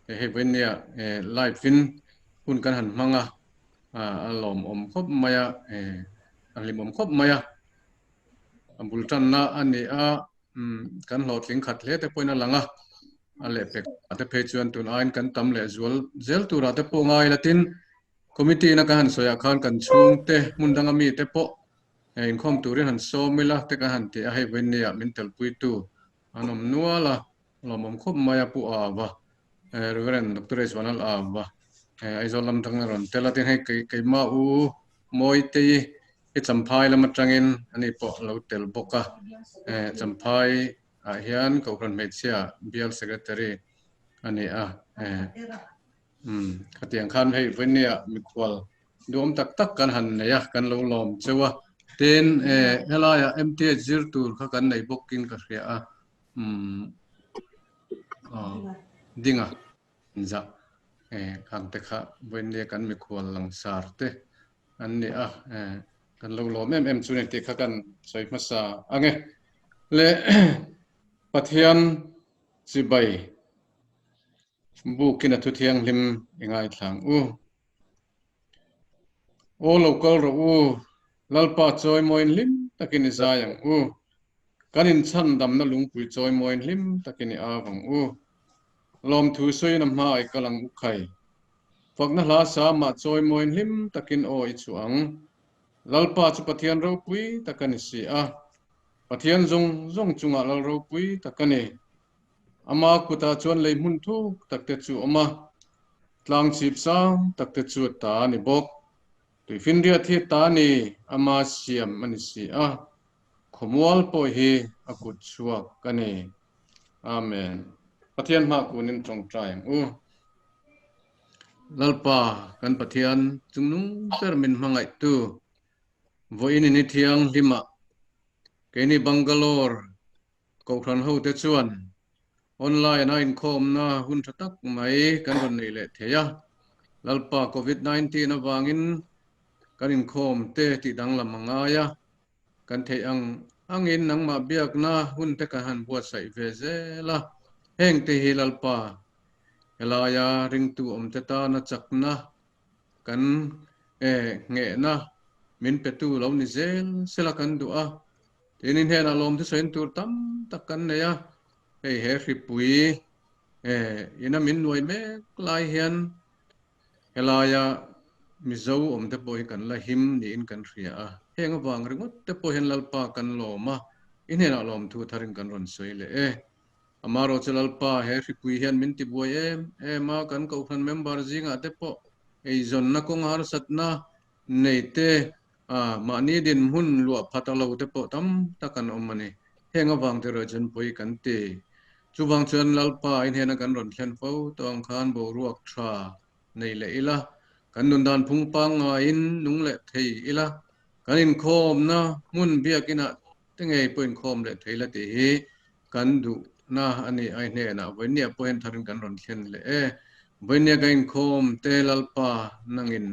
Hei vawinia live in hun kan han hmang a, a lawmawm khawp mai a, a hlimawm khawp mai a. A bul tanna a ni a, kan hlawhtling khat hle te pawhin a lang a, a lehpek ah te phei chuan tun aiin kan tam leh zual zel turah te pawh ngai la tin, committee ina kan han sawiah khan kan chhungte hmun danga mite pawh inkhawm turin han sawm ila te kan han ti a, hei vawinia min telpuitu an awm nual a. Lawmawm khawp mai a Pu Ava, Rev. Doctor H. Vanal Ava, Aizawl lam atangin a rawn tel a, tin hei keimah U Mawitei hi Champhai lam atangin ani pawh a lo tel bawk a, Champhai ah hian Kohhran Hmeichhia Bial Secretary a ni a, khatiang khan hei vawinia mikhual duhawm tak tak kan han nei a, kan lo lawm cheu a, tin helaiah MTH zir tur kha kan nei bawkin ka hria a. Umm aw dinga zah eh khang te kha vawinia kan mikhual langsar te an ni a eh kan lo lawm em em chu ni tih kha kan sawi hmasa ang e. Le Pathian chibai bukin a thu thianghlim i ngaithlang u. Aw lo kal rawh u, Lalpa chawimawiin hlim takin i zai ang u. Kan inchhandamna lungpui chawimawiin hlim takin i av ang u. Lawmthu sawiin a hma i kal ang u khai. Fakna hla samah chawimawiin hlim takin aw i chhuah ang. Lalpa chu Pathian ropui tak a ni si a. Pathian zawng zawng chungah Lal ropui tak a ni. Ama kutah chuan lei hmun thuk takte chu a awm a, tlang chhip sang takte chu a ta a ni bawk. Tuifinriat hi ta ni, ama siam a ni si a, khawmual pawh hi a kut chhuak a ni. Amen. Pathian hma kunin tawngtai ang u. Lalpa kan Pathian chungnung ber min hmangaihtu, vawiin in i thianghlimah keini Bangalore Kohhran hote chuan online a inkhawmna hun tha tak mai kan rawn nei leh thei a. Lalpa Covid 19 avangin kan inkhawm te tih danglam a ngai a, kan theih ang angin nangmah biakna hun te kan han buatsaih ve zel a. Heng te hi Lalpa helaia ringtu awmte tana chakna kan nghehna min petu lo ni zel sela kan duh a. Tinin hnenah lawmthu sawiin tur tam tak kan nei a, hei he hripui ina min nuai mek lai hian helaia Mizo awm te pawh hi kan la him niin kan hria a, heng avang ringawt te pawh hian Lalpa kan lawm a, i hnenah lawmthu tharin kan rawn sawi leh e. Amaherawhchu Lalpa he hripui hian min tibuai em em a, kan kohhran member zingah te pawh eizawnna kawng harsatna nei te A, mahni dinhmun luah phat a lo te pawh tam tak an awm a ni. Heng avang te erawh chuan pawi kan ti. Chuvang chuan Lalpa i hnena kan rawn thlen fo tawh ang khan boruak tha nei leh ila, kan nun dan phung pangngaiin nung leh thei ila, kan inkhawmna hmun biakinah te ngei pawh inkhawm leh thei la tih hi kan duhna a ni. A i hnenah vawinia pawh hian tharin kan rawn thlen leh e. Vawinia kan inkhawm te Lalpa nangin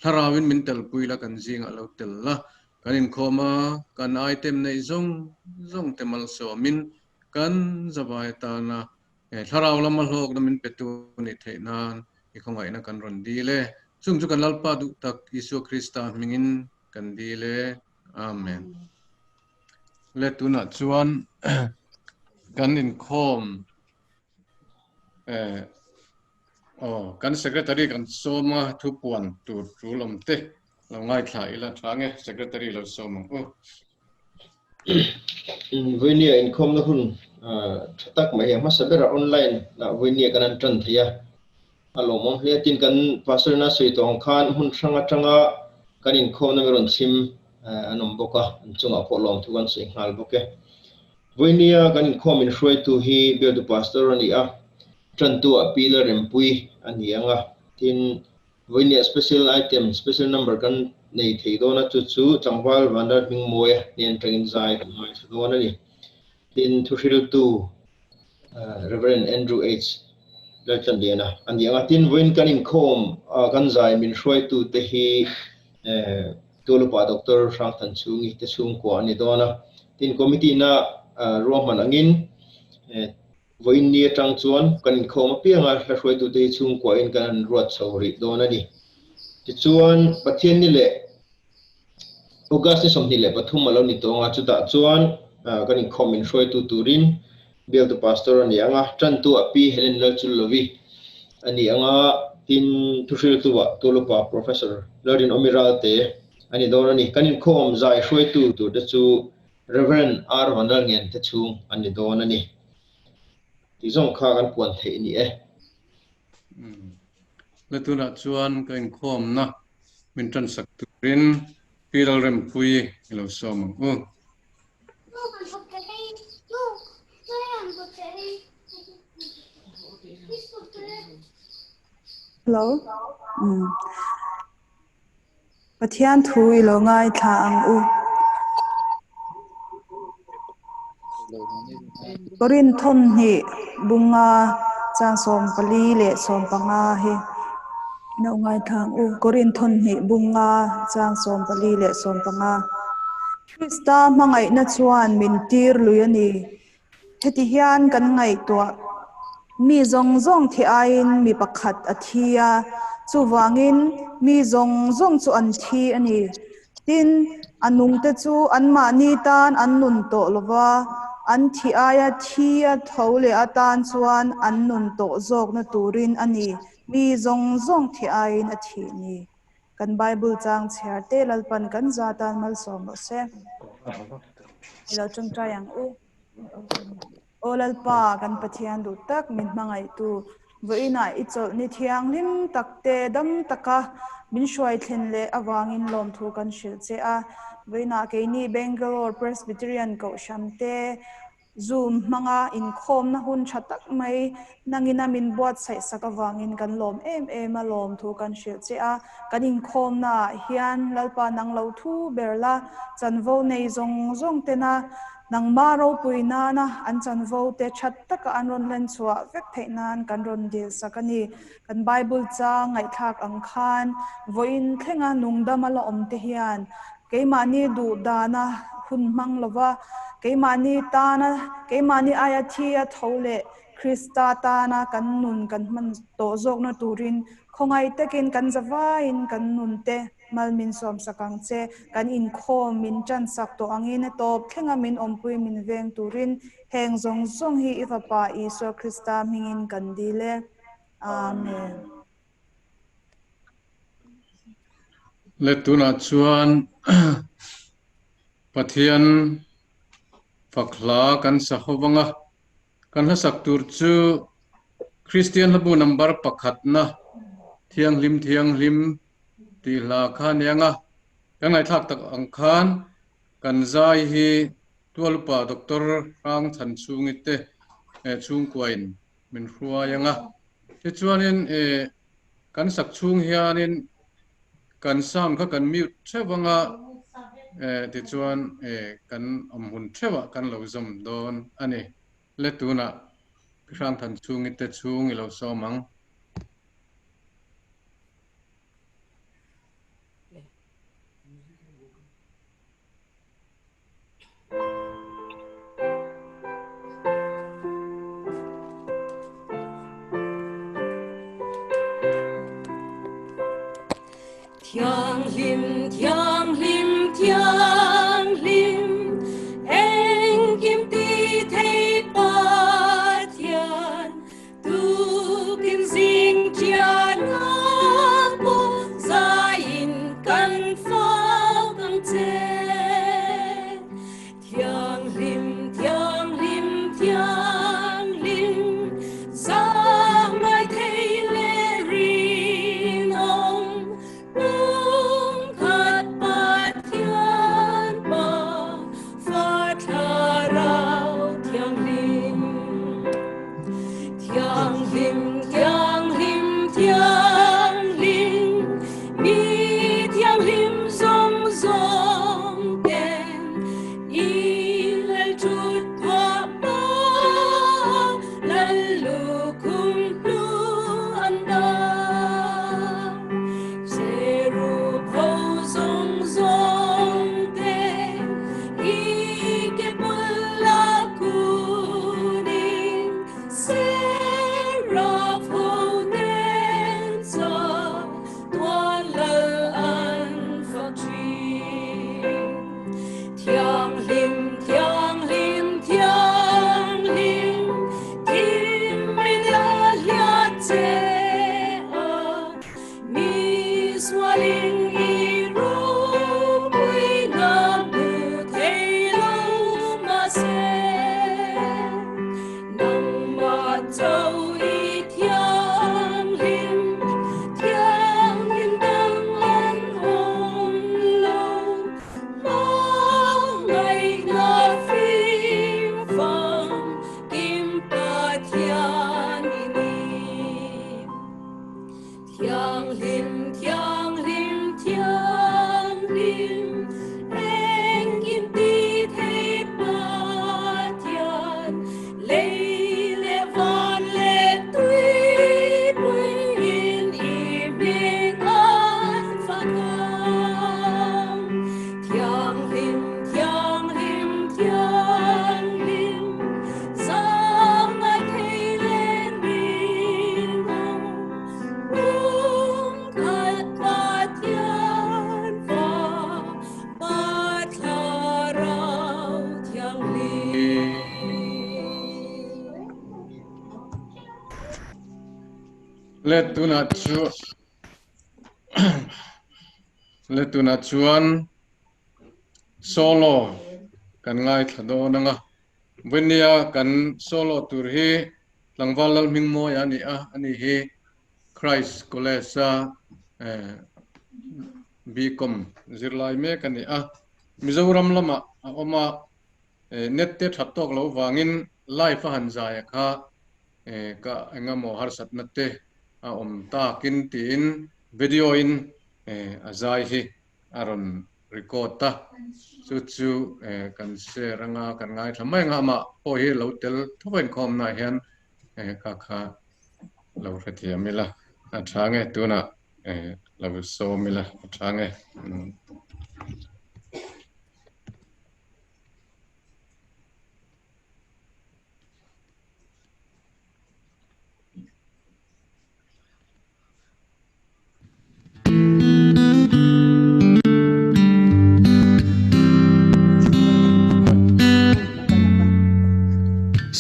Thlarauin min telpui la kan zingah lo tel la, kan inkhawm a, kan item neih zawng zawng te malsawmin kan zavai atana he thlarau lama hlawkna min petu nih theih nan i khawngaihna kan rawn dil e. Chung chu kan Lalpa duh tak Isua Krista hmingin kan dil e. Amen. Le tunah chuan kan inkhawm eh Aw, kan Secretary kan sawm a, thu puan tur tul awm te lo ngaithla ila tha nge, Secretary lo sawm ang u. Vawinia inkhawmna hun tha tak mai hi a hmasa berah online ah vawinia kan han tan thei a, a lawmawm hle a. Tin, kan Pastor ina sawi tawh ang khan hmun hrang atanga kan inkhawmna mi rawn chhim an awm bawk a, an chungah pawh lawmthu kan sawi nghal bawk e. Vawinia kan inkhawm inhruaitu hi Bialtu Pastor a ni a, Tantu ah Pi Lalrempui a ni ang a, tin vawinia special item, special number kan nei thei dawn a, chu chu tlangval Vanral Hmingmawia hnen atangin zai kan ngaithla dawn a ni. Tin, thuhriltu Rev. Andrew H. Laltlanliana a ni ang a, tin vawiin kan inkhawm kan zai min hruaitu te hi Tualupa Doctor Hrangthanchhungi te chhungkua a ni dawn a, tin committee na ruahman angin. Vawiin ni atang chuan kan inkhawm apianga hla hruaitute hi chhungkuahin kan han ruat chho rih dawn a ni. Tichuan, Pathian ni leh August ni 23 a lo ni tawng a, chutah chuan kan inkhawm min hruaitu turin bialtu pastor a ni ang a, tantu a Pi Helen Lalchullovi a ni ang a, tin thuhriltu ah Tualupa Professor Lalrinawmi Ralte a ni dawn a ni. Kan inkhawm zai hruaitu turte chu Rev. R. Vanlalngen te chhung an ni dawn a ni. Tih zawng kha kan puan theih a ni e. Le tunah chuan ka inkhawmna min tansak turin Pi Lalrempuii i lo sawm ang u. Hello. Pathian thu i lo ngaithla ang u. Korin thawmhnih bunga chang 14 leh 15 hi lo ngaithla ang u. Korin thawmhnih bunga chang 14 leh 15. Krista hmangaihna chuan min tir lui a ni. Heti hian kan ngaihtuah, Mi zawng zawng thi aiin mi pakhat a thi a, chuvangin mi zawng zawng chu an thi a ni. Tin, a nungte chu anmahni tan an nun tawh lo va, an thi aia thi a tho leh atan chuan an nun tawh zawkna turin a ni, mi zawng zawng thi aiin a thih ni. Kan Bible chang chhiar te Lalpan kan za tan malsawm rawh se. I lo tawngtai ang u. Aw Lalpa, kan Pathian duh tak min hmangaihtu, vawiinah i chawlhni thianghlim tak te dam taka min hruai thlen leh avangin lawmthu kan hrilh che a. Vawiinah keini Bangalore Presbyterian Kohhran te Zoom hmanga inkhawmna hun tha tak mai nangina min buatsaih sak avangin kan lawm em em a, lawmthu kan hrilh che a. Kan inkhawmnaah hian Lalpa nang lo thu ber la, chanvo nei zawng zawng tena nangma ropui nana an chanvo te that taka an rawn len chhuah vek theih nan kan rawn dil sak a ni. Kan Bible chang ngaihthlak ang khan vawiin thlenga nungdama la awm te hian keimahni duh dana hun hmang lova, keimahni tana, keimahni aia thi a tho leh Krista tana kan nun kan hman tawh zawkna turin khawngaih takin kan zavaiin kan nun te mal min sawmsak ang che. Kan inkhawm min tansak tawh angin a tawp thlenga min awmpui min veng turin heng zawng zawng hi i Fapa Isua Krista hmingin kan dil e. Amen. Le tunah chuan Pathian fak hla kan sa ho vang a, kan hlasak tur chu Kristian hlabu number pakhatna Thianghlim Thianghlim tih hla kha a ni ang a, kan ngaihthlak tak ang khan kan zai hi Tualupa Doctor Hrang Chhanchhungi te chhungkuain min hruai ang a. Tichuanin kan sak chhung hianin kan sound kha kan mute theuh ang a, tichuan kan awm hun theuhah kan lo zawm dawn a ni. Le tunah Pi Hrangthanchhungi te chhung i lo sawm ang. Thianghlim, thianghlim, thianghlim, engkim ti thei Pathian, tukin zing chianah pawh zaiin kan fak ang che. Thianghlim, thianghlim, thianghlim, zah ngai thei leh rinawm, pumkhat pa. Thianghlim, thianghlim, thianghlim, engkim ti thei Pathian, lei leh van leh tuipuiin i hming an fak ang. Thianghlim, thianghlim, thianghlim, Zangngai thei leh rinawm, pumkhat Pathian fa, Pa Thlarau Thianghlim. Le tunah chu le tunah chuan solo kan ngaithla dawn anga Vawnia kan solo tur hi tlangval Lalhmingmawia a ni a, ani hi Christ College-a BCom zirlai mek a ni a. Mizoram lamah a awm a, net te that tawk lo vangin live a han zai a kha ka engemaw harsatna te a awm takin tiin video in a zai hi a rawn record a, chu chu kan share anga kan ngaithla mai anga amah pawh hi lo tel tho a inkhawmna ah hian kha kha lo hrethiam ila a tha nge tunah lo sawm ila a tha nge.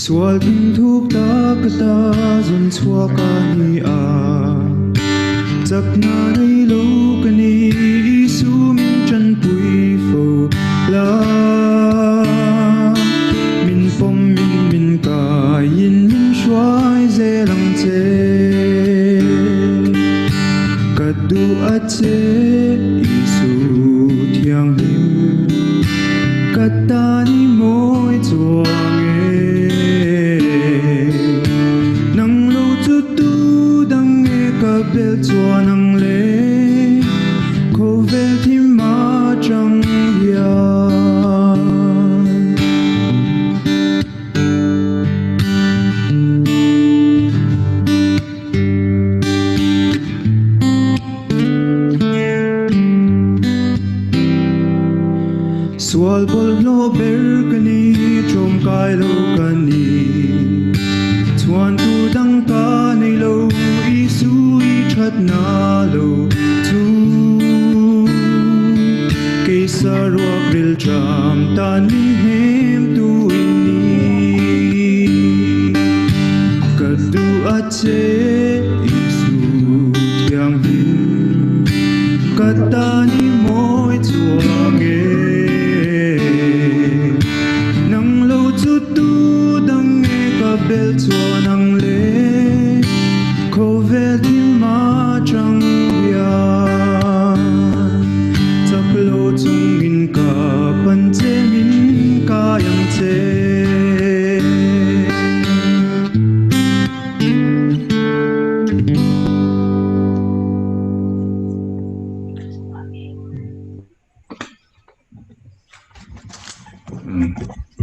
Sual thin thuk tak ta zun chhuak a ni a, chakna nei lo ka ni Isu min tanpui fo la. Min pawm min min kaiin min hruai zel ang che. Ka duh a che Isu thianghlim, ka tan i mawi chuang e. Nang lo chu tu dang nge ka bel chuan ang le, khawvel thim atang hian. Sual bawlhhlawh ber ka ni, tlawmkai lo ka ni. Chhuan tur dang ka nei lo, Isu i thatna lo chu. Kei saruak rilṭam tan mi hnem tu in ni. Ka duh a che Isu thianghlim, ka tan i mawi chuang e. Nang lo chu tu dang nge ka bel chuan ang le, khawvel thim atang hian. Chak lo chungin ka pan che min kai ang che.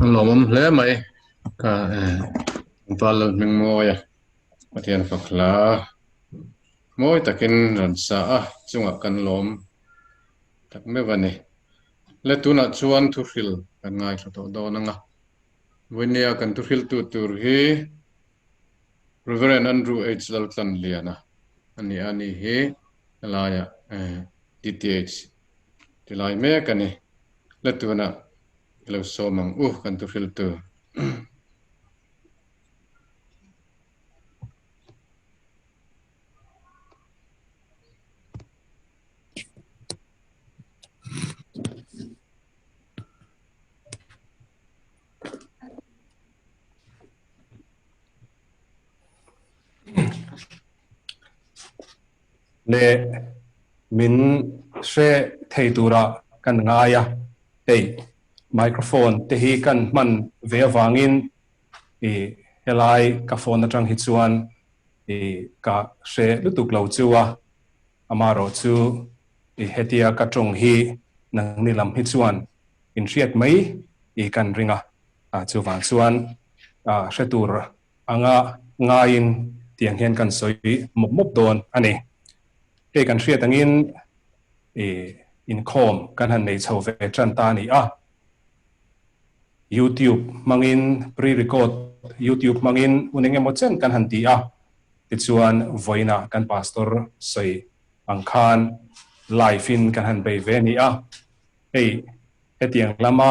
An lawmawm hle mai ka val hming mawi a Pathian fak hla mawi takin rawn sa a chungah kan lawm tak meuh a ni. Le tunah chuan thuhril kan ngaithla tawh dawn ang a, Vawinia kan thuhriltu tur hi Reverend Andrew H. Laltlanliana a ni a, ni hi helaiah DTH ti lai mek a ni. La tunah i lo sawm ang u kan thuhriltu. Le min hre thei tura kan ngai a, hei microphone te hi kan hman ve avangin i helai ka phone atang hi chuan i ka hre lutuk lo chu a. Amaherawhchu i hetia ka tawng hi nangni lam hi chuan in hriat mai i kan ring a, chuvang chuan hre tur anga ngaiin tiang hian kan sawi mawp mawp dawn a ni. Hei kan hriat angin i inkhawm kan han nei chho ve tan ta a ni a. YouTube hmangin pre-record YouTube hmangin hun eng emaw chen kan han ti a, tichuan vawiinah kan pastor sawi ang khan live in kan han bei ve a ni a. Hei hetiang lama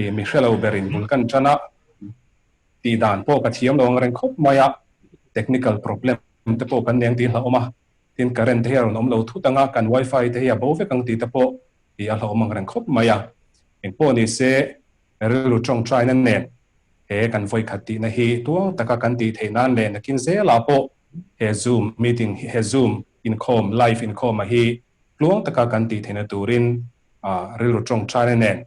i mi hrelo berin bul kan tan a, tih dan pawh ka thiam lo ang reng khawp mai a, technical problem te pawh kan neng tih hlauhawm a, tin current te hi a rawn awm lo thut ang a, kan wifi te hi a bo vek ang tih te pawh i a hlauhawm ang reng khawp mai a. Engpawh ni se rilru tawngtaina nen he kan vawikhat tihna hi tuang taka kan tih theih nan leh nakin zelah pawh he zoom meeting he zoom inkhawm live inkhawm a hi tluang taka kan tih theihna turin rilru tawngtaina nen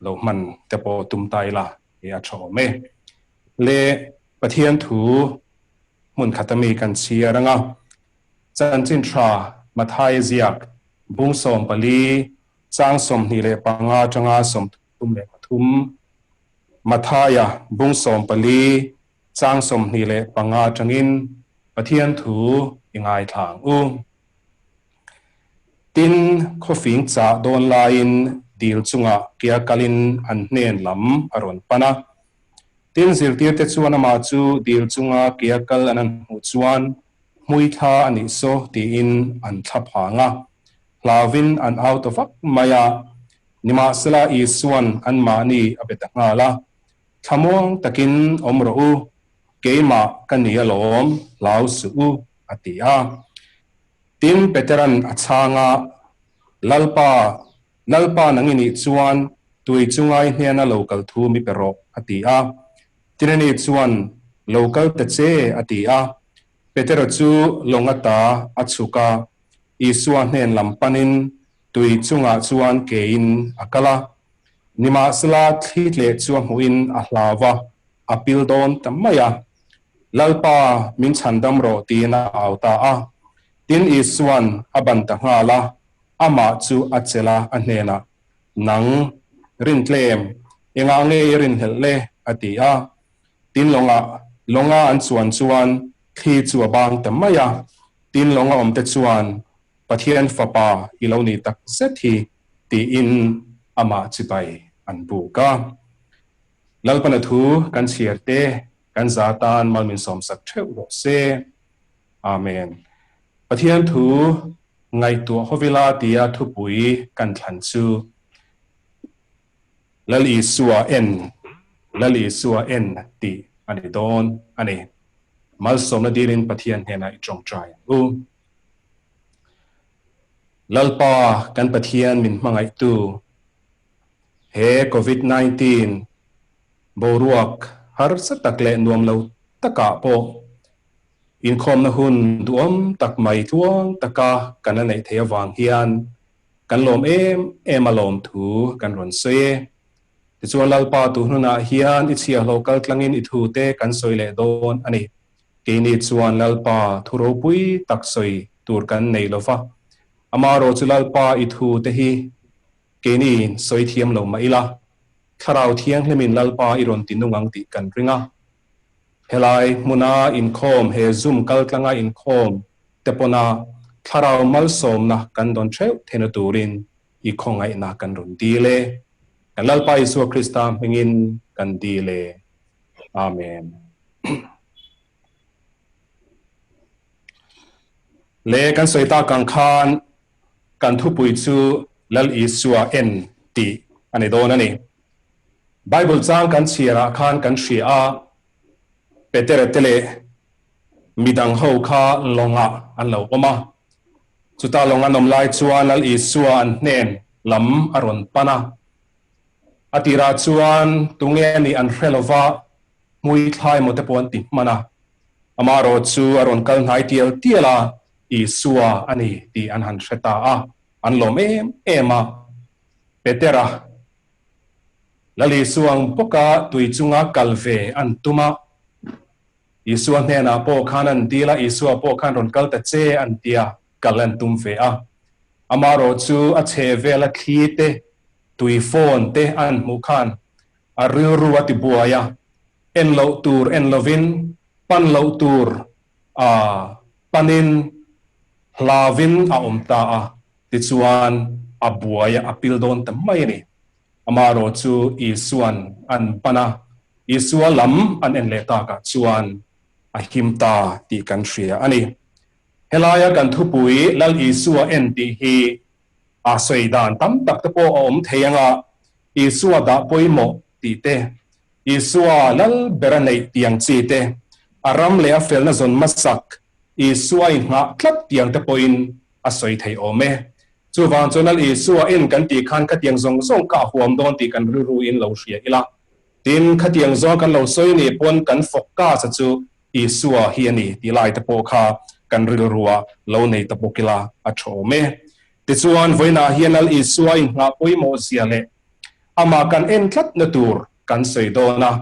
lo hman te pawh tum ta ila hi a tha awm e. Le Pathian thu hmun khata mi kan chhiar anga chanchin tha Mathai ziak bung 14 chang 25 atanga 33 Mathaia bung 14 chang 25 atangin Pathian thu i ngai thlang u. Tin khawfing cha dawn laiin dil chunga kia kalin an hnen lam a rawn pan a. Tin zirtir te chuan amah chu dil chunga kia kal an an hmuh chuan hmui thla a nih saw tiin an thla phang a. Hlauin an au ta vak mai a. Nimahsela Isuan anmahni a be ta nghal a. Thlamuang takin awm rawh u, keimah ka ni alawm, hlau suh u, a ti a. Tin Peteran a chhang a, Lalpa, Lalpa nang i nih chuan tui chungai hnena lo kal thu mi pe rawh, a ti a. Tin ani chuan, Lo kal ta che, a ti a. Petera chu lawng ata a chhuk a, Isua hnen lam panin tui chungah chuan kein a kal a. Nimahsela thli tleh chu a hmuhin a hlau a, a pil dawn ta mai a. Lalpa min chhandam rawh tiin a au ta a. Tin Isuan a ban ta nghal a, amah chu a chelh a, a hnenah, Nang, rintlem, engah nge i rinhlelh le? a ti a. Tin lawngah lawnga an chuan chuan thli chu a bang ta mai a. Tin lawnga awm te chuan Pathian fapa i lo ni tak zet hi tiin amah chibai an buk a. Lalpana thu kan chhiar te kan za tan mal min sawmsak theuh rawh se. Amen. Pathian thu ngaihtuah hawvila tia thupui kan thlan chu Lal Isua en, Lal Isua en tih a ni dawn a ni. Malsawmna dilin Pathian hnenah i tawngtai ang u. Lalpa kan Pathian min hmangaihtu he Covid-19 boruak harsa tak leh nuam lo takah pawh inkhawmna hun duhawm tak mai tluang taka kan la neih theih avang hian kan lawm em em a lawm thu kan rawn sawi e. Tichuan Lalpa tu hnunah hian i chhiahhlawh kal tlangin i thu te kan sawi leh dawn a ni. Keini chuan Lalpa thu ropui tak sawi tur kan nei lo va. Amaherawh chu Lalpa i thu te hi keini sawi thiam lo mah ila, Thlarau Thianghlimin Lalpa i rawn ti nung ang tih kan ring a. Helai hmuna inkhawm, he Zoom kal tlanga inkhawm te pawna Thlarau malsawmna kan dawn theuh theihna turin i khawngaihna kan rawn dil e. Kan Lalpa Isua Krista hmingin kan dil e. Amen. Le kan sawi tak ang khan kan thupui chu Lal Isua en tih a ni dawn a ni. Bible chang kan chhiarah khan kan hria a, Petera te leh midang ho kha lawngah an lo awm a. Chuta lawng an awm lai chuan Lal Isua an hnen lam a rawn pan a. A tirah chuan tunge nih an hre lova, hmui thlai maw te pawh an ti hman a. Amaherawh chu a rawn kal hnai tial tial a, Isua a ni tih an han hre ta a, an lawm em em a. Petera, Lal Isua ang bawka tui chunga kal ve an tum a. Isua hnenah pawh khan an dil a, Isua pawh khan rawn kal ta che an ti a. kal an tum ve a. Amarawhchu a chhehvela thli te, tui fawn te an hmuh khan a rilru a ti buai a, en loh tur en lovin, pan loh tur a panin hlauvin a awm ta a, tichuan a buai a, a pil dawn ta mai a ni. Amarawhchu Isua'n an pan a, Isua lam an en leh takah chuan a him ta tih kan hria a ni. Helaia kan thupui Lal Isua en tih hi a sawi dan tam tak te pawh a awm thei anga, Isua dah pawimawh tih te, Isua lal bera neih tiang chi te, a ram leh a felna zawn hmasak Isua i nghah tlat tiang te pawhin a sawi thei awm e. Chuvang chuan Lal Isua en kan tih khan khatiang zawng zawng kha a huam dawn tih kan rilruin lo hria ila. Tin, khatiang zawng kan lo sawi nih pawn kan focus-a chu Isua hi a ni tih lai te pawh kha kan rilrua lo nei ta bawk ila a tha awm e. Tichuan, vawiinah hian Lal Isua inghah pawimawh zia leh amah kan en tlatna tur kan sawi dawn a,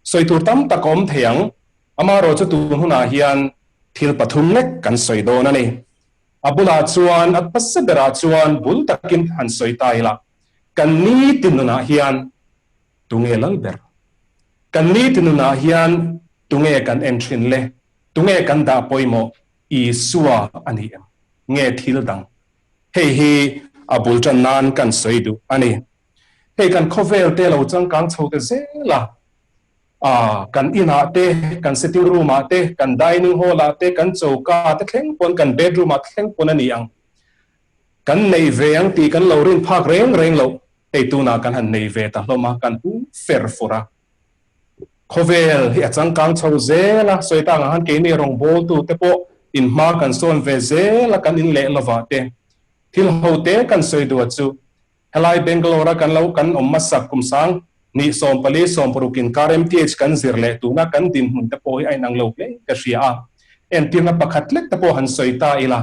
sawi tur tam tak a awm thei ang. Amaherawhchu tun hunah hian thil pathum lek kan sawi dawn a ni. A bulah chuan, a hmasa berah chuan bul takin han sawi ta ila, kan nitin nunah hian tunge lal ber? Kan nitin nunah hian tunge kan en thin le? Tunge kan dah pawimawh? Isua a ni em? Nge thil dang? Hei hi a bul tan nan kan sawi duh a ni. Hei kan khawvel te lo changkang chho ta zel a, A, kan inah te, kan sitting room ah te, kan dining hall ah te, kan choka te thleng pawn, kan bedroom ah te thleng pawn a ni ang. Kan nei ve ang tih kan lo rin phak reng reng loh, hei tunah kan han nei ve ta hlawm a, kan hu fer fur a. Khawvel hi a changkang chho zel a, sawi tangah khan keini rawngbawltu te pawh inhma kan sawn ve zel a, kan inleh lovah te, thil ho te kan sawi duah chu Helai Bangalore a kan lo kan awm hmasak kum sang hnih 14 16 inkar MTH kan zir leh tuna kan dinhmun te pawh hi a inang lo hle ka hria a. Entirna pakhat lek te pawh han sawi ta ila.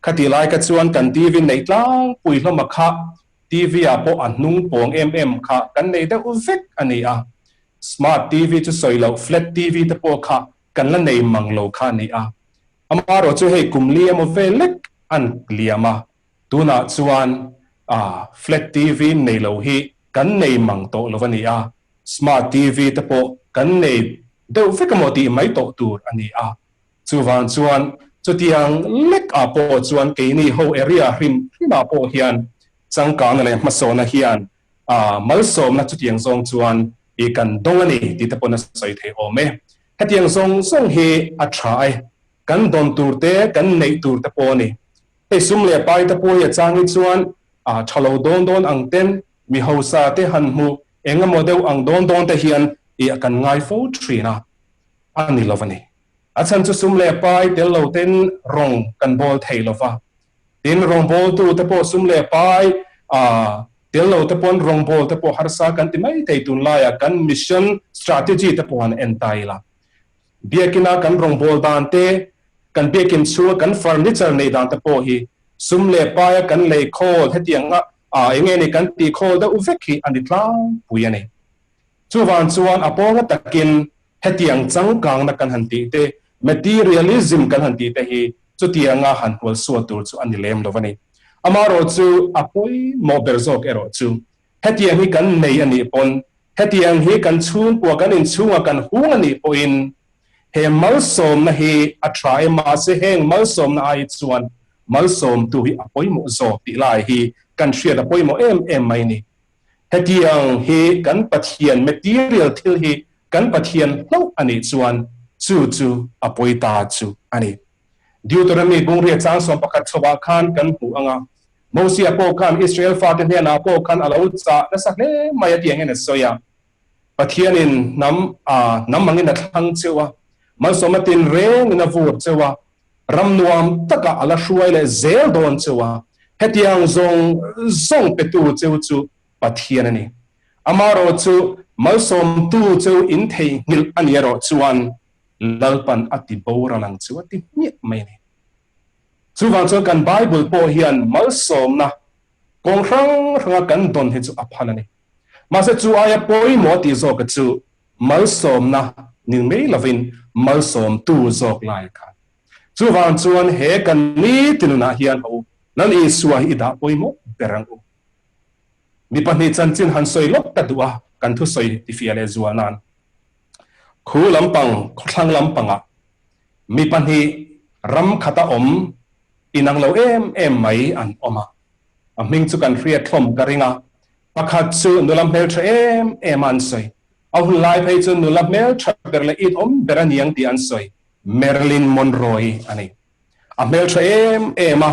Khati lai kha chuan kan TV neih tlangpui hlawm a kha TV ah pawh a hnung pawng em em kha kan nei deuh vek a ni a. Smart TV chu sawi loh flat TV te pawh kha kan la nei mang lo kha a ni a. Amaherawhchu hei kum li emaw vel lek an liam a. Tunah chuan flat TV nei lo hi kan nei mang tawh lo a ni a, smart TV te pawh kan nei deuh vek emaw tih mai tawh tur a ni a. Chuvang chuan chutiang lek ah pawh chuan keini ho area hrim hrim ah pawh hian changkangna leh hmasawna hian malsawmna chutiang zawng chuan i kan dawng a ni tih te pawn a sawi thei awm e. Hetiang zawng zawng hi a tha e, kan dawn tur te kan neih tur te pawh a ni. Hei sum leh pai te pawh hi a chang hi chuan a tha lo dawn dawn ang ten mi hausa te han hmu eng emaw deuh ang dawn dawn te hian i kan ngai fo thin a, a ni lo a ni. A chhan chu sum leh pai tel lo ten rawng kan bawl thei lo va, tin rawngbawltu te pawh sum leh pai a tel lo te pawn rawngbâwl te pawh harsa kan ti mai thei tunlaiah kan mission strategy te pawh han en ta ila. Biakina kan rawngbâwl dan te, kan biakin chhunga kan furniture neih dan te pawh hi sum leh paia kan lei khawl hetianga a eng nge ni kan tih khawl deuh vek hi a ni tlangpui a ni. Chuvang chuan a pawnga takin hetiang changkangna kan han tih te, materialism kan han tih te hi chutianga han hual sual tur chu a ni lem lo a ni. Amaherawhchu a pawimawh ber zawk erawh chu hetiang hi kan nei a nih pawn, hetiang hi kan chhungkua kan inchhunga kan hung a nih pawhin he malsawmna hi a tha e, mahse heng malsawmna ai chuan malsawmtu hi a pawimawh zawk tih lai hi kan hriat a pawimawh em em mai ni. Hetiang hi kan Pathian material thil hi kan Pathian hlauh a nih chuan chu chu a pawi ta chu a ni. Deuteronomy bungria chang 11 chhovah khan kan hmu ang a, Mosia pawh khan Israel fate hnenah pawh khan a lo chah nasa hle mai a tih angin a sawi a. Pathianin hnam a hnam angin a thlang cheu a, malsawmna tinrengin a vur cheu a, ram nuam takah a la hruai leh zel dawn cheu a, hetiang zawng zawng petu cheu chu Pathian a ni. Amaherawh chu malsawmtu cheu in theihnghilh a ni erawh chuan Lalpan a ti boral ang chu a ti hmiah mai a ni. Chuvang chuan kan Bible pawh hian malsawmna kawng hrang hranga kan dawn hi chu a phal a ni. Mahse chu aia pawimawh tih zawka chu malsawmna ni mai lovin malsawmtu zawk lai kha. Chuvang chuan he kan nitin nunah hian ho Lal Isua hi i dah pawimawh ber ang u. Mi pahnih chanchin han sawi lawk ta duh a, kan thusawi tifiah leh zual nan. Khu lampang, khawthlang lampangah mi pahnih ram khata awm inang lo em em mai an awm a. A hming chu kan hriat hlawm ka ring a, pakhat chu nula hmeltha em em a an sawi. A hun lai phei chu nula hmeltha ber leh it awm ber a niang tih an sawi. Marilyn Monroe a ni. A hmeltha em em a,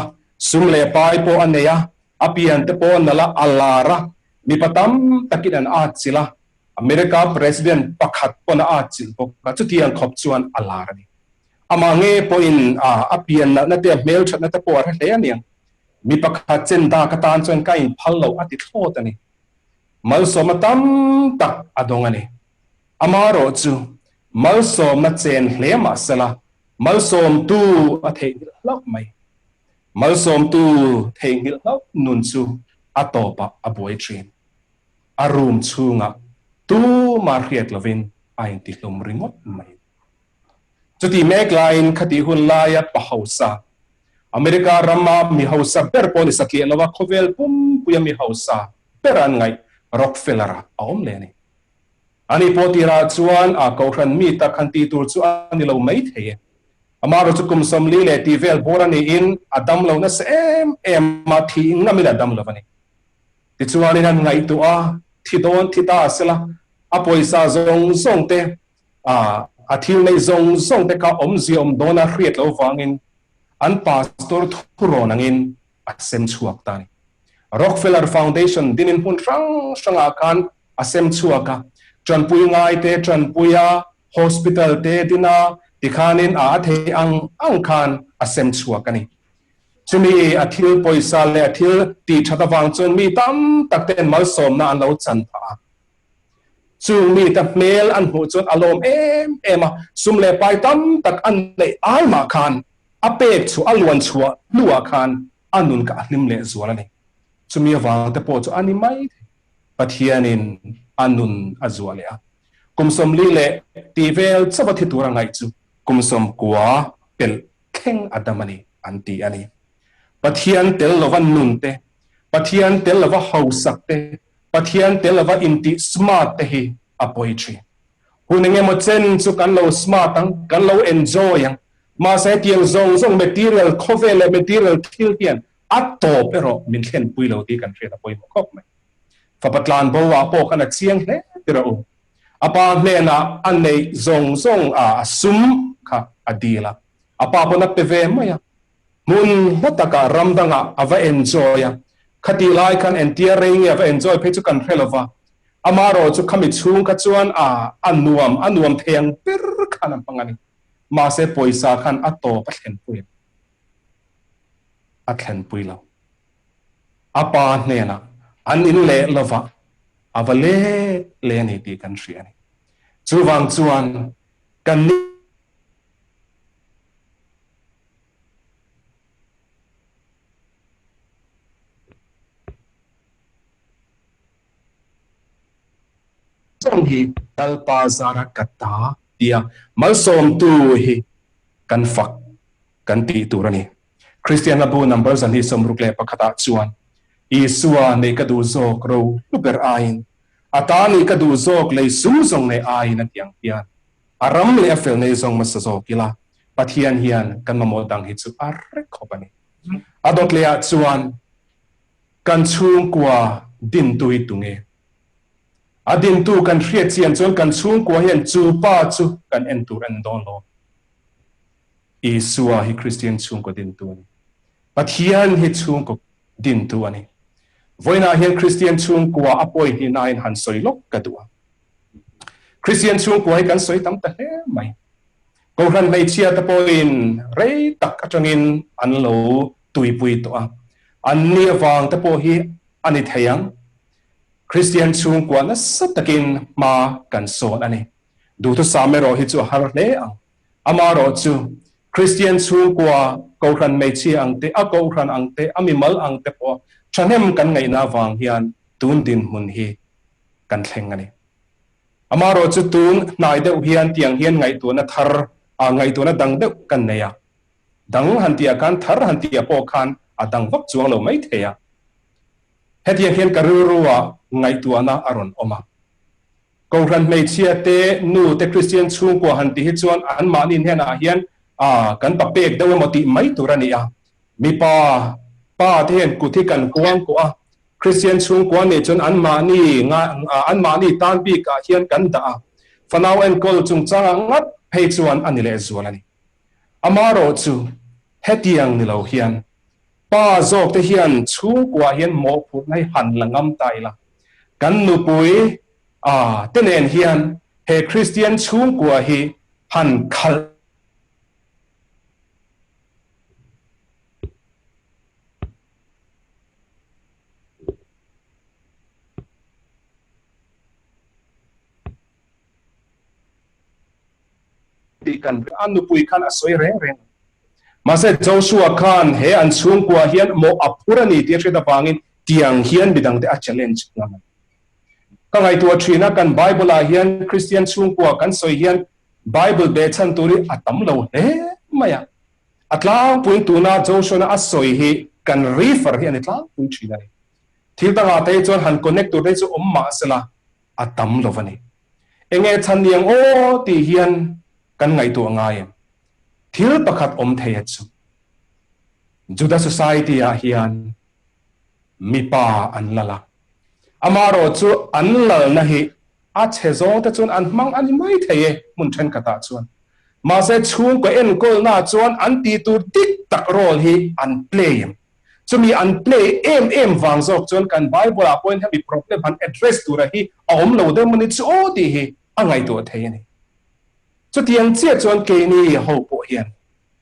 sum leh pai pawh a nei a, a pian te pawh nala a lar a, mipa tam takin an atchilh a, America President pakhat pawn a atchilh bawk a, chutiang khawp chuan a lar a ni. Amah nge pawhin a pian nalhna te a hmelthatna te pawh a hre hle a niang. Mi pakhat chen dak atan chuan ka inphal loh a ti thlawt a ni. Malsawmna tam tak a dawng a ni. Amaherawh chu malsawmna chen hle mah sela, malsawmtu a theihnghilh hlauh mai. Malsawmtu theihnghilh hlauh nun chu a tawpah a buai thin. A room chhungah tumah hriat lovin a intihlum ringawt mai. Chutih mek laiin khatih hun laia pa hausa, America rama mi hausa ber pawh ni satliah lova khawvel pumpuia mi hausa ber an ngaih Rockefeller-a a awm leh a ni. Ani pawh tirah chuan a kohhran mi tak han tih tur chu a ni lo mai thei e. Amaherawhchu kum 40 leh tih vel bawr a niin a dam lo nasa em em a, thih ngamin a dam lo a ni. Tichuanin an ngaihtuah a, thi dawn thi ta a sela, a pawisa zawng zawng te, a thil neih zawng zawng te kha awmzia awm dawn a hriat loh vangin an pastor thurawn angin a sem chhuak ta a ni. Rockefeller Foundation dinin hmun hrang hrangah khan a sem chhuak a, tanpui ngai te tanpui a, hospital te din a, tikhanin a a thei ang ang khan a sem chhuak a ni. Chumi a thil pawisa leh a thil tih that avang chuan mi tam tak ten malsawmna an lo chan phah a. Chung mi te hmel an hmuh chuan a lawm em em a, sum leh pai tam tak an neih ai mah khan a pek chhuah a luan chhuah hnuah khan a nun kha a hlim leh zual a ni. Chumi avang te pawh chu a ni mai thei. Pathianin a nun a zuah leh a. Kum 40 leh tih vel chauh a thi tur a ngaih chu kum 90 pelh thleng a dam a ni an ti a ni. Pathian tel lova nun te, Pathian tel lova hausak te, Pathian tel lova intih smart te hi a pawi thin. Hun engemaw chen chu kan lo smart ang, kan lo enjoy ang, mahse hetiang zawng zawng material khawvel leh material thil hian a tawp erawh min thlenpui lo tih kan hriat a pawimawh khawp mai. Fapa tlan bo ah pawh khan a chiang hle tir a u. A pa hnenah a neih zawng zawng a a sum kha a dil a, a pa pawn a pe ve mai a. Hmun hla takah ram dangah a va enjoy a, khatih lai khan entir rei nge a va enjoy phei chu kan hre lo va. Amaherawh chu khami chhung kha chuan a a nuam a nuam thei ang ber khan a hmang a ni. Mahse pawisa khan a tawp a thlenpui a. A thlenpui lo. A pa hnenah an in leh lova a va let leh a ni tih kan hria a ni. Chuvang chuan kan ni Zawng hi Lalpa zara ka ta tia malsawmtu hi kan fak kan tih tur a ni. Kristian hla bu number 261 ah chuan Isua nei ka duh zawk ro hlu ber aiin a ta nih ka duh zawk lei sum zawng nei aiin a ti ang hian a ram leh a fel nei zawng hmasa zawk ila Pathian hian kan mamawh dang hi chu a rek khawp a ni. A dawt leh ah chuan kan chhungkua dintu hi tunge? A dintu kan hriat chian chuan kan chhungkua hian chu pa chu kan en tur a ni dawn lo. Isua hi Kristian chhungkaw dintu a ni. Pathian hi chhungkaw dintu a ni. Vawiinah hian Kristian chhungkua a pawi hnihnain han sawi lawk ka duh a. Kristian chhungkua hi kan sawi tam ta hle mai. Kohhran hmeichhia te pawhin rei tak atangin an lo tuipui tawh a. An ni avang te pawh hi a ni thei ang. Kristian chhungkua nasa takin hma kan sawn a ni. Duhthusam erawh hi chu a har hle ang. Amaherawh chu Kristian chhungkua Kohhran hmeichhia ang te, a Kohhran ang te, a mimal ang te pawh thahnem kan ngaihna avang hian tun dinhmun hi kan thleng a ni. Amaherawh chu tun hnai deuh hian tiang hian ngaihtuahna thar, ngaihtuahna dang deuh kan nei a. Dang han tih ah khan thar han tih ah pawh khan a dang vak chuang lo mai thei a. Hetiang hian ka rilru ah ngaihtuahna a rawn awm a. Kohhran hmeichhia te, nu te Kristian chhungkua han tih hi chuan anmahni hnenah hian a kan pa pek deuh emaw tih mai tur a ni a. Mipa pa te hian kut hi kan kuang kuah a, Kristian chhungkua nih chuan anmahni anmahni tan bikah hian kan dah a, fanau enkawl chungchangah ngat phei chuan a ni lehzual a ni. Amaherawh chu hetiang ni lo hian pa zawk te hian chhungkua hian mawhphurhna hi han la ngam ta ila, kan nupui a te nen hian he Kristian chhungkua hi han khalh Tih kan a nupui khan a sawi reng reng a. Mahse Joshua khan he an chhungkua hian mawh a phur a ni tih a hriat avangin tiang hian midangte a challenge ngam a ni. Ka ngaihtuah thin a, kan Bible ah hian Kristian chhungkua kan sawi hian Bible behchhan tur hi a tam lo hle mai a. A tlangpuiin tuna Joshua-na a sawi hi kan refer hi a ni tlangpui thin a ni. Thil dangah te hi chuan han connect tur te hi chu awm mah sela a tam lo a ni. Enge chhan ni ang aw tih hian kan ngaihtuah ngai em? Thil pakhat awm thei a chu Juda society ah hian mipa an lal a, amaherawh chu an lalna hi a chhe zawng te chuan an hmang a ni mai thei e hmun thenkhatah chuan. Mahse chhungkaw enkawlna chuan an tih tur dik tak role hi an play em? Chumi an play em em vang zawk chuan kan Bible ah pawhin hemi problem han address tura hi a awm lo deuh mawni chu aw tih hi a ngaihtuah thei a ni. Chutiang chiah chuan keini ho pawh hian,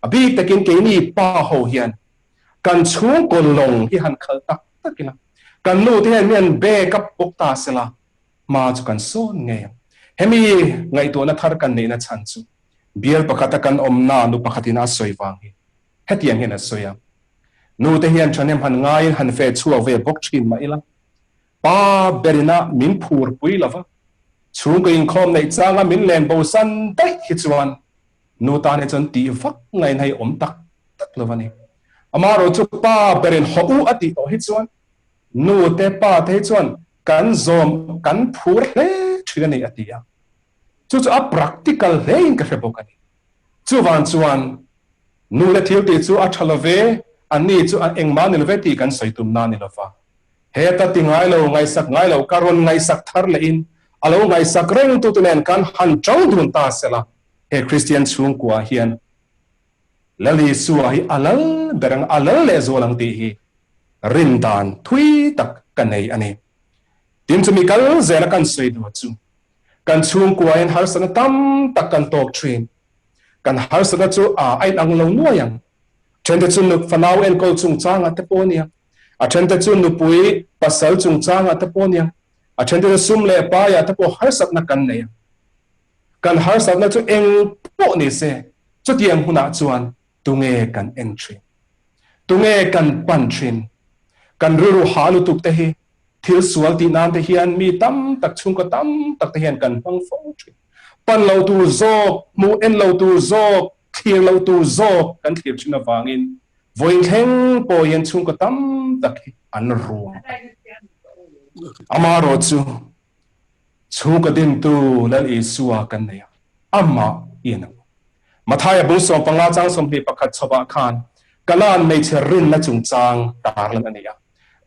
a bik takin keini pa ho hian kan chhungkaw lawng hi han khal tak tak ila, kan nu te hian mi an back up bawk ta sela hma chu kan sawn ngei ang. Hemi ngaihtuahna thar kan neihna chhan chu bial pakhata kan awmna nu pakhatin a sawi vang hi Hetiang hian a sawi a, Nu te hian thahnem han ngaiin han fe chhuak ve bawk thin mah ila, pa berina min phur pui lo va, chhungkaw inkhawm neih changa min len bo san daih hi chuan nu tan hi chuan tih vak ngaihna hi awm tak tak lo a ni. Amaherawh chu pa berin haw u a tih tawh hi chuan nu te pa te hi chuan kan zawm kan phur hle thin a ni a ti a. Chu chu a practical hlein ka hre bawk a ni. Chuvang chuan Nu le thil tih chu a tha lo ve, anni chu an engmah ni lo ve tih kan sawi tumna a ni lo va. Heta ti ngai lo, ngaihsak ngai lo, ka rawn ngaihsak thar lehin a lo ngaihsak reng tute nen kan han tang dun ta sela, he Kristian chhungkua hian Lal Isua hi a lal ber ang, a lal lehzual ang tih hi rin dan thui tak ka nei a ni. Tin, chumi kal zela kan sawi duh chu kan chhungkua hian harsatna tam tak kan tawk thin. Kan harsatna chu a a inang lo nuai ang. Thente chu nu fanau enkawl chungchangah te pawh ania. A thente chu nupui pasal chungchangah te pawh ania. A thente chu sum leh paiah te pawh harsatna kan nei ang. Kan harsatna chu eng pawh ni se, chutiang hunah chuan tunge kan en thin? Tunge kan pan thin? Kan rilru ha lutuk te hi thil sual tih nan te hian mi tam tak, chhungkaw tam tak te hian kan hmang fo thin. Pan lo tur zawk, hmuh en lo tur zawk, thlir lo tur zawk kan thlir thin avangin vawiin thleng pawh hian chhungkaw tam tak hi an ruam a ni. Amaherawh chu chhungkaw dintu Lal Isua kan nei a, amah i en ang. Mathaia bung 15 chang 21 chhovah khan Kanaan hmeichhe rinna chungchang tarlan a ni a.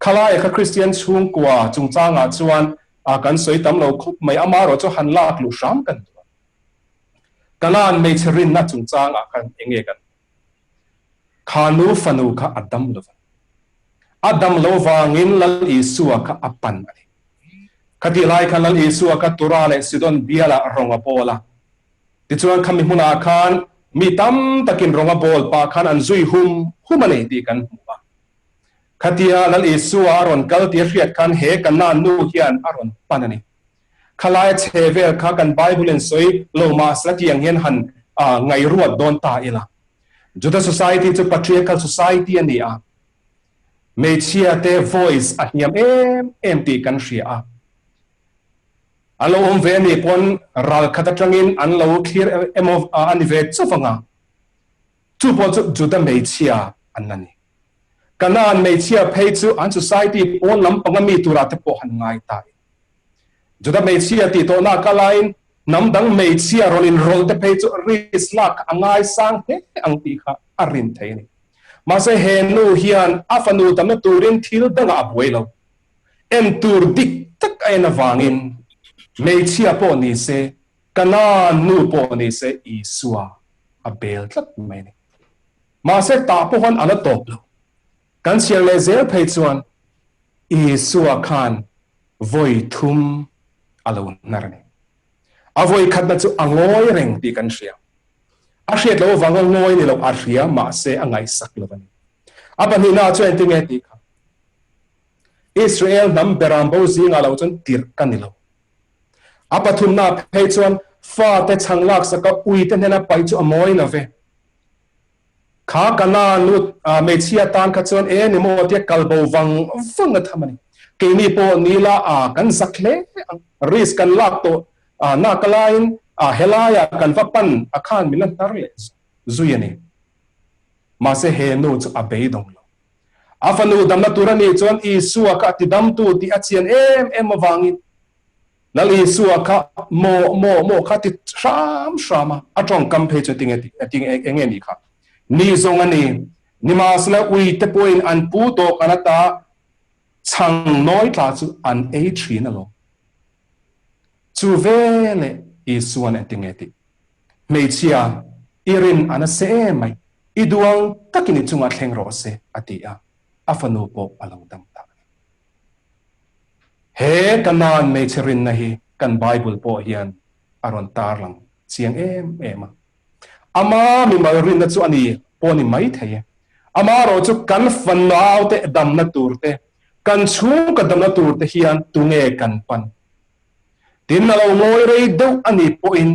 Khalaia kha Kristian chhungkua chungchangah chuan kan sawi tam lo khawp mai, amaherawh chu han lak luh hram kan duh a. Kanaan hmeichhe rinna chungchangah khan eng nge kan hmuh? Kha nu fanu kha a dam lo va. A dam lo vangin Lal Isua kha a pan a ni. Khatih lai khan Lal Isua kha Tura leh Sidon bialah rawng a bawl a. Tichuan khami hmunah khan mi tam takin rawng a bawl pah khan an zui hum hum a ni tih kan hmu a. Khatia Lal Isua a rawn kal tih a hriat khan he Kanaan nu hian a rawn pan a ni. Khalaia chhe vel kha kan Bible in sawi lo mahse tiang hian han ngaihruat dawn ta ila. Juda society chu patriarchal society a ni a, hmeichhia te voice a hniam em em tih kan hria a. An lo awm ve a nih pawn ral khat atangin an lo thlir emaw a ni ve chauh vang a. Chu pawh chu Juda hmeichhia an la ni. Kanaan hmeichhia phei chu an society pawn lampanga mi turah te pawh han ngai ta i. Juda hmeichhia tih tawhna a kal aiin hnam dang hmeichhia rawn inrawlh te phei chu risk lak a ngaisang hle ang tih kha a rin thei a ni. Mahse he nu hian a fanu damna turin thil dangah a buai lo. En tur dik tak a en avangin hmeichhia pawh ni se, Kanaan nu pawh ni se Isua a bel tlat mai a ni. Mahse tah pawh an a la tawp lo. Kan chhiar leh zel phei chuan Isua khan vawi thum a lo hnar a ni. A vawi khatna chu a ngawi reng tih kan hria. A hriat loh avanga ngawi ni lo a hria mahse a ngaihsak lo a ni. A pahnihna chuan engtin nge tih kha? Israel hnam beram bo zingah lo chuan tirh ka ni lo. A pathumna phei chuan fate chhang laksaka uite hnena paih chu a mawi lo ve. Kha Kanaan nu hmeichhia tan kha chuan e ni maw tia kal bo vang vang a tham a ni. Keini pawh nila a kan zak hle ang. Risk kan lak tawh nak laiin helaiah kan va pan a khan min la hnar leh zui a ni. Mahse he nu chu a beidawng lo. A fanu damna tur a nih chuan Isua kha a tidamtu tih a chian em em avangin Lal Isua kha maw maw maw kha ti hram hram a, a tawngkam phei chu tinge tinge enge ni kha? Ni zawng a ni. Nimahsela ui te pawhin an pu tawk an ata chhang nawi tla chu an ei thin alawm. Chu veleh Isua'n engtinge tih? Hmeichhia, i rin a nasa em mai, i duang takin i chungah thleng rawh se, a ti a, a fanu pawh a lo dam ta a ni. He Kanaan hmeichhe rinna hi kan Bible pawh hian a rawn tarlang chiang em em a. Ama mimal rinna chu a ni pawh a ni mai thei e. Amaherawh chu kan fanaute damna tur te, kan chhungkaw damna tur te hian tunge kan pan? Tin, a lo ngawi rei deuh a nih pawhin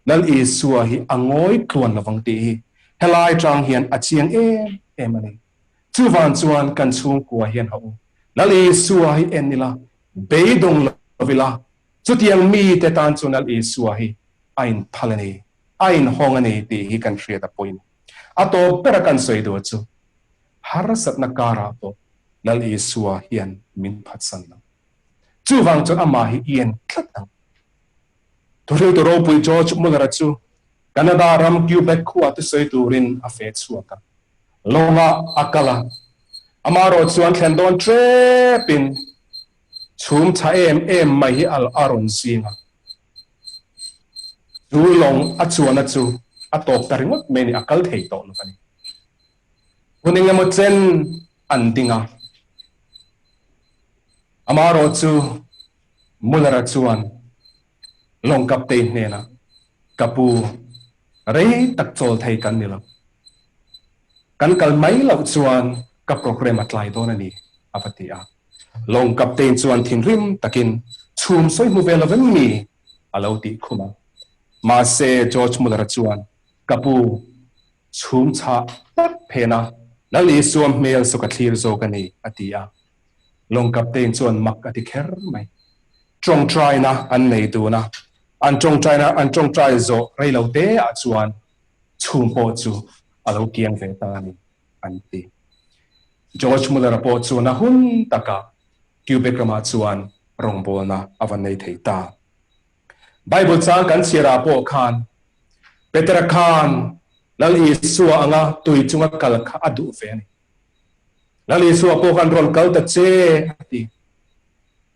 Lal Isua hi a ngawi tluan lovang tih hi helai tang hian a chiang em em a ni. Chuvang chuan kan chhungkua hian ha u, Lal Isua hi en ila, beidawng lo ila, chutiang mite tan chuan Lal Isua hi a inphal a ni, a inhawng a ni tih hi kan hriat a pawimawh. A tawp bera kan sawi duh chu harsatna karah pawh Lal Isua hian min phatsan lo. Chuvang chuan amah hi i en tlat ang. Thuhriltu ropui George Muller-a chu Canada ram Quebec khua thusawi turin a fe chhuak a. Lawngah a kal a, amaherawh chuan thlen dawn ṭepin chhum tha em em mai hi a rawn zing a. Chu lawng a chuana chu a tawp ta ringawt mai a ni, a kal thei tawh lo a ni. Hun engemaw chen an ding a, amaherawh chu Muller-a chuan lawng kaptei hnenah, Ka pu, rei tak chawl thei kan ni lo. Kan kal mai loh chuan ka programme a tlai dawn a ni, a va ti a. Lawng kaptein chuan thinrim takin, Chhum sawi hmu ve lo vem mi? a lo tih khum a. Mahse, George Muller-a chuan, Ka pu, chhum chhah tak phen a, Lal Isua hmel saw ka thlir zawk a ni, a ti a. Lawng kaptein chuan mak a ti kher mai. Tawngtaina an nei dun a, an tawngtaina an tawngtai zawh rei lo te ah chuan chhum pawh chu a lo kiang ve ta a ni, an ti. George Muller-a pawh chuan a hun takah Quebec ramah chuan rawngbawlna a va nei thei ta. Bible chang kan chhiar ah pawh khan Petera khan Lal Isua anga tui chunga kal kha a duh ve a ni. Lal Isua pawh khan rawn kal ta che a ti.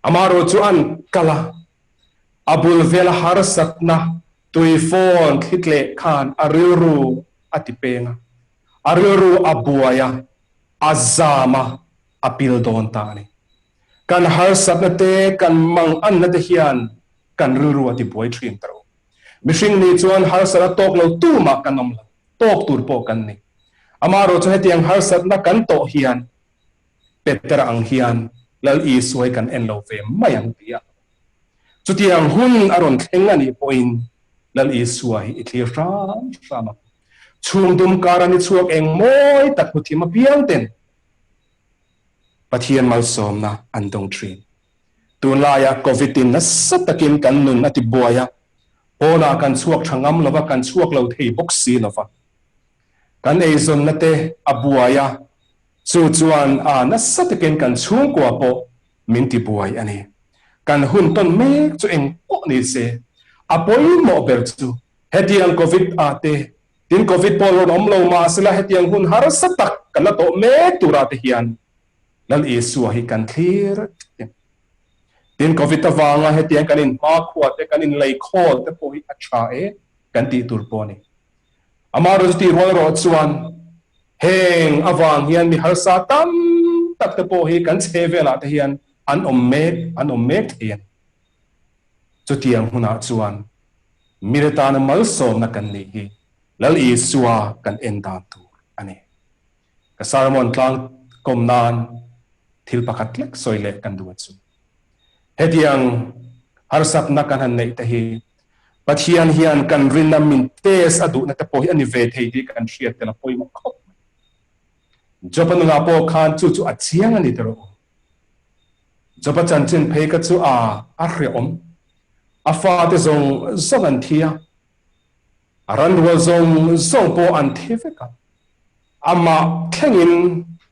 Amaherawh chu an kal a, a bul vela harsatna tui fawn thli tleh khan a rilru a ti peng a, a rilru a buai a, a zam a, a pil dawn ta a ni. Kan harsatna te, kan manganna te hian kan rilru a ti buai thin ta ro. Mihring nih chuan harsatna tawk lo tumah kan awm lo, tawk tur pawh kan ni. Amaherawh chu hetiang harsatna kan tawh hian Peter ang hian Lal Isua hi kan en lo ve mai ang ti a. Chutiang hun a rawn thleng a nih pawhin Lal Isua hi i thlir hram hram ang. Chhung dum kara ni chhuak eng mawi tak hmu thim apiang ten Pathian malsawmna an dawng thin. Tunlaia Covid in nasa takin kan nun a ti buai a, pawnah kan chhuak tha ngam lova, kan chhuak lo thei bawk si lova. Kan eizawnna te a buai a, chu chuan a nasa takin kan chhungkua pawh min ti buai a ni. Kan hun tawn mek chu eng pawh ni se, a pawimawh ber chu hetiang Covid ah te, tin Covid pawh rawn awm lo mahsela hetiang hun harsa tak kan la tawh mek turah te hian Lal Isua hi kan thlir thin. Tin Covid avanga hetiang kan inhmakhua te, kan inleikhawl te pawh hi a tha e kan tih tur pawh a ni. Amaherawhchu tih rual erawh chuan heng avang hian mi harsa tam tak te pawh hi kan chhe velah te hian an awm mek an awm mek thei a ni. Chutiang hunah chuan mite tana malsawmna kan nih hi Lal Isua kan en dan tur a ni. Ka sermon tlang kawm nan thil pakhat hlek sawi leh kan duh a chu. Hetiang harsatna kan han neih te hi Pathian hian kan rinna min test a duhna te pawh hi a ni ve thei tih kan hriat tel a pawimawh khawp mai. Job-a nunah pawh khan chu chu a chiang a ni tawh. Job-a chanchin phei kha chu a a hreawm. A fate zawng zawng an thi a, a ranrual zawng zawng pawh an thi vek a. Amah thlengin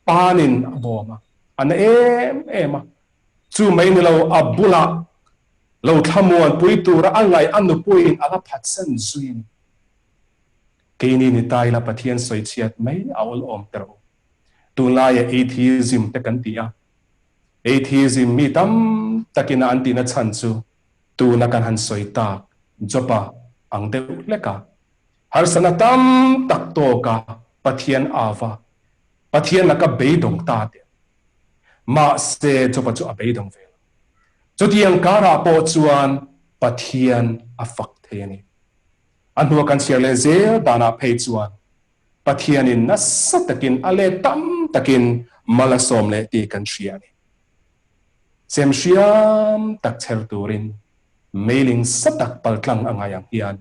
panin a bawm a, a na em em a. Chu mai ni lo, a bulah lo thlamuanpui tura a ngaih a nupuiin a la phatsan zui a ni. Keini ni ta ila Pathian sawichhiat mai a awlawm ta rawh u. Tunlaia atheism te kan ti a, atheism mi tam takin a an tihna chhan chu tuna kan han sawi tak Job-a ang deuh hlek a, harsatna tam tak tawka Pathian ava, Pathian laka beidawng ta te an ni. Mahse, Joba chu a beidawng ve lo. Chutiang karah pawh chuan Pathian a fak thei a ni. A hnua kan chhiar leh zel danah phei chuan Pathianin nasa takin a let tam takin mal a sawm leh tih kan hria a ni. Chem hriam tak chher turin meiling sa tak paltlang a ngai ang hian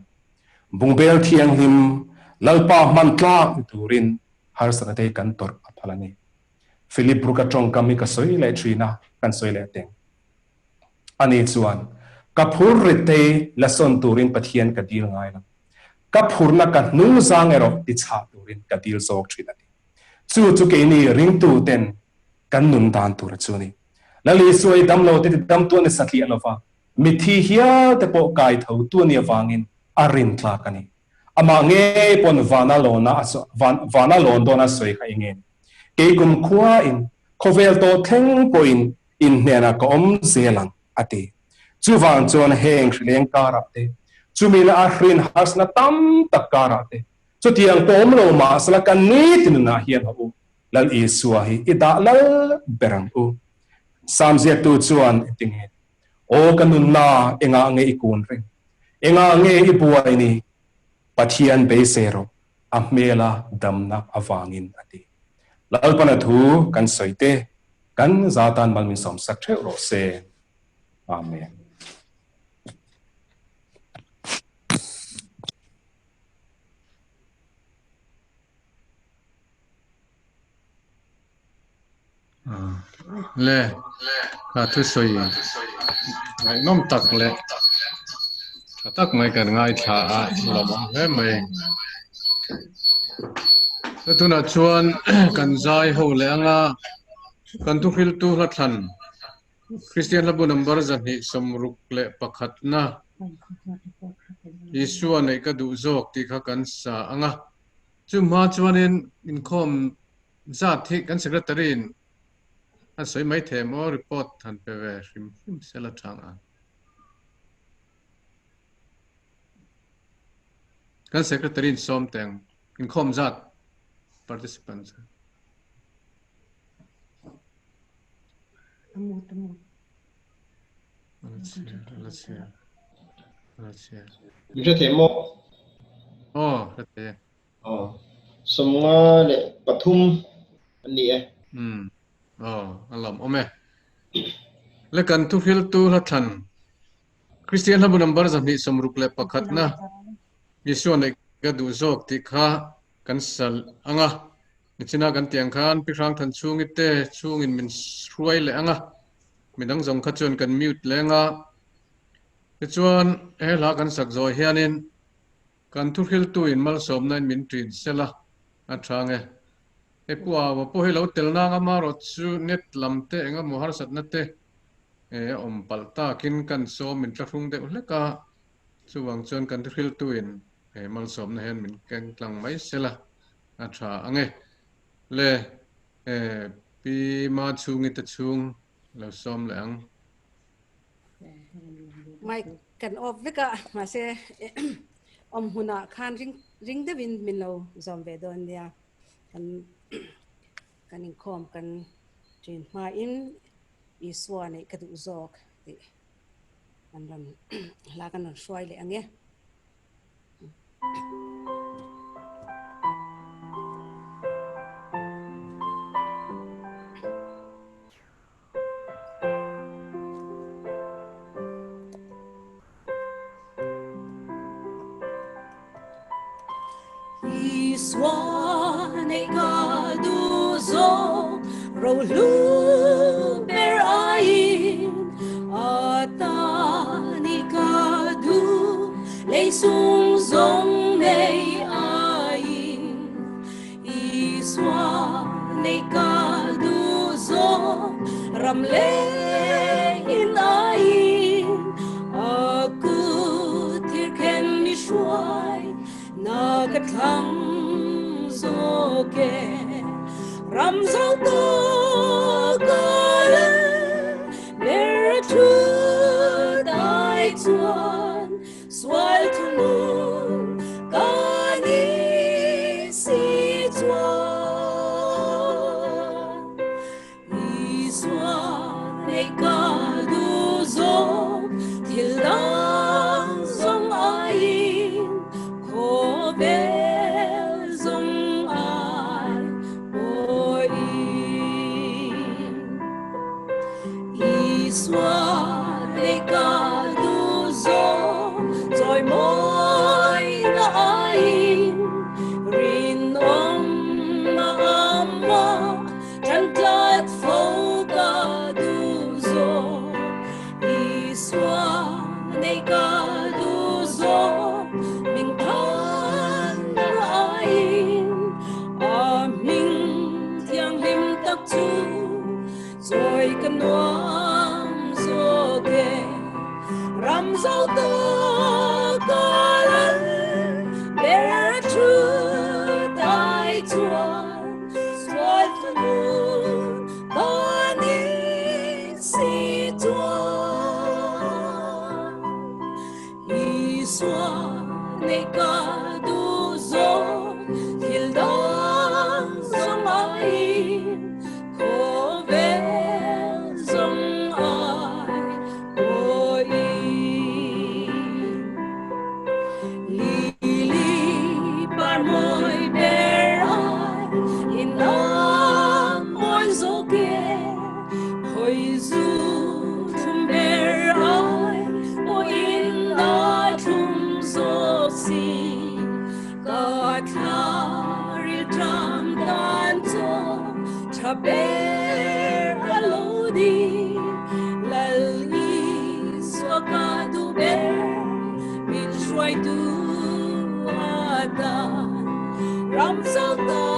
bungbel thianghlim Lalpa hman tlak ni turin harsatna te hi kan tawrh a phal a ni. Philip Brooka tawngkam hi ka sawi leh thin a, kan sawi leh teng. Ani chuan, Ka phur rit te la sawn turin Pathian ka dil ngai lo. Ka phurna ka hnung zang erawh ti chhah turin ka dil zawk thin a ti. Chu chu keini ringtu ten kan nun dan tur chu a ni. Lal Isua i damlo te ti damtu a ni satliah lova, mitthi hial te pawh kai tho tu a nih avangin a rintlak a ni. Amah ngei pawn vana lawna a vana lawn dawn a sawi kha eng nge ni? Kei kum khuain khawvel tawh thleng pawhin in hnenah ka awm zel ang, a ti. Chuvang chuan heng hrileng karah te, chumi la a hrin harsna tam tak karah te, chutiang pawh awm lo mahsela kan nitin nunah hian haw u, Lal Isua hi i dah lal ber ang u. Sam ziaktu chuan engti nge? Aw ka nunna, engah nge i kun reng? Engah nge i buai ni? Pathian beisei rawh, a hmela damna avangin a ti. Lalpana thu kan sawi te, kan za tan mal min sawmsak theuh rawh se. Amen. Le ka thu sawi ngaihnawm tak leh tha tak mai kan ngaithla a lawmawm hle mai. Tunah chuan kan zai ho leh anga kan thuhriltu hla thlan Kristian hlabu number 261 na Isua neih ka duh zawk tih kha kan sa anga chu hma chuanin inkhawm Zat hi kan secretary in an sawi mai thei maw report han pe ve hrim hrim sela tha ang. Kan secretary in sawm teng inkhawm zat participants. Min hre thei maw? Aw, hre thei e. Aw, 53 an ni e. Umm, aw, a lawmawm e. Le kan thuhriltu hla thlan Kristian hlabu number 261 na Isua neih ka duh zawk tih kha kan sal ang a. Nichina kan tih ang khan Pi Hrangthan chhungi te chhungin min hruai leh ang a. Midang zawng kha chuan kan mute leh ang a. Tichuan he hla kan sak zawh hianin Kan thuhriltuin malsawmnain min ṭin sel a. A tha nge. He pu Aua pawh hi lo tel nang a marawh chu net lam te eng emaw harsatna te a awm palh takin kan sawm min tlahrung deuh hlek a, chuvang chuan kan thihriltuin he malsawmna hian min keng tlang mai sela a tha ang e. Le Pi Machhungi te chhung lo sawm leh ang. Mic kan off vek a, mahse awm hmunah khan ring ring deuhin min lo zawm ve dawn nia. Kan kan inkhawm kan ṭin hmain Isua neih ka duh zawk tih kan rawn hla kan rawn hruai leh ang e. Isua nei ka du zo ro hlu ber aiin atani ka du lei sung zong nei aiin Isua nei ka du zo ram le in aiin a ku thir khen mi hruai na ka thlang zo ke ram zo to ka le ber thu dai chuan sual thu nun ka ni si chuan Isua nei ka du zawk thil dang zawng aiin khawvel zawng ai pawhin Isua nei ka du zawk chawi mawi na aiin rinawm na ama Tan tlat fo ka duh zawk, Isua nei ka duh zawk, min than na aiin a hming thianghlim tak chu chawi ka nuam zawk e. Ram zo ta ka lal ber thu dai chuan sual thunun ka ni si chuan Isua nei ka duh zawk thil dang zawng aiin khawvel zawng ai pawhin Lili par mawi ber ai in a mawi zawk e khawi zu thlum ber ai pawhin a thlum zawk si ka thla ril tang tan chaw tha ber a lo ni Lal Isua ka duh ber min hruaitu atan ram zo ta.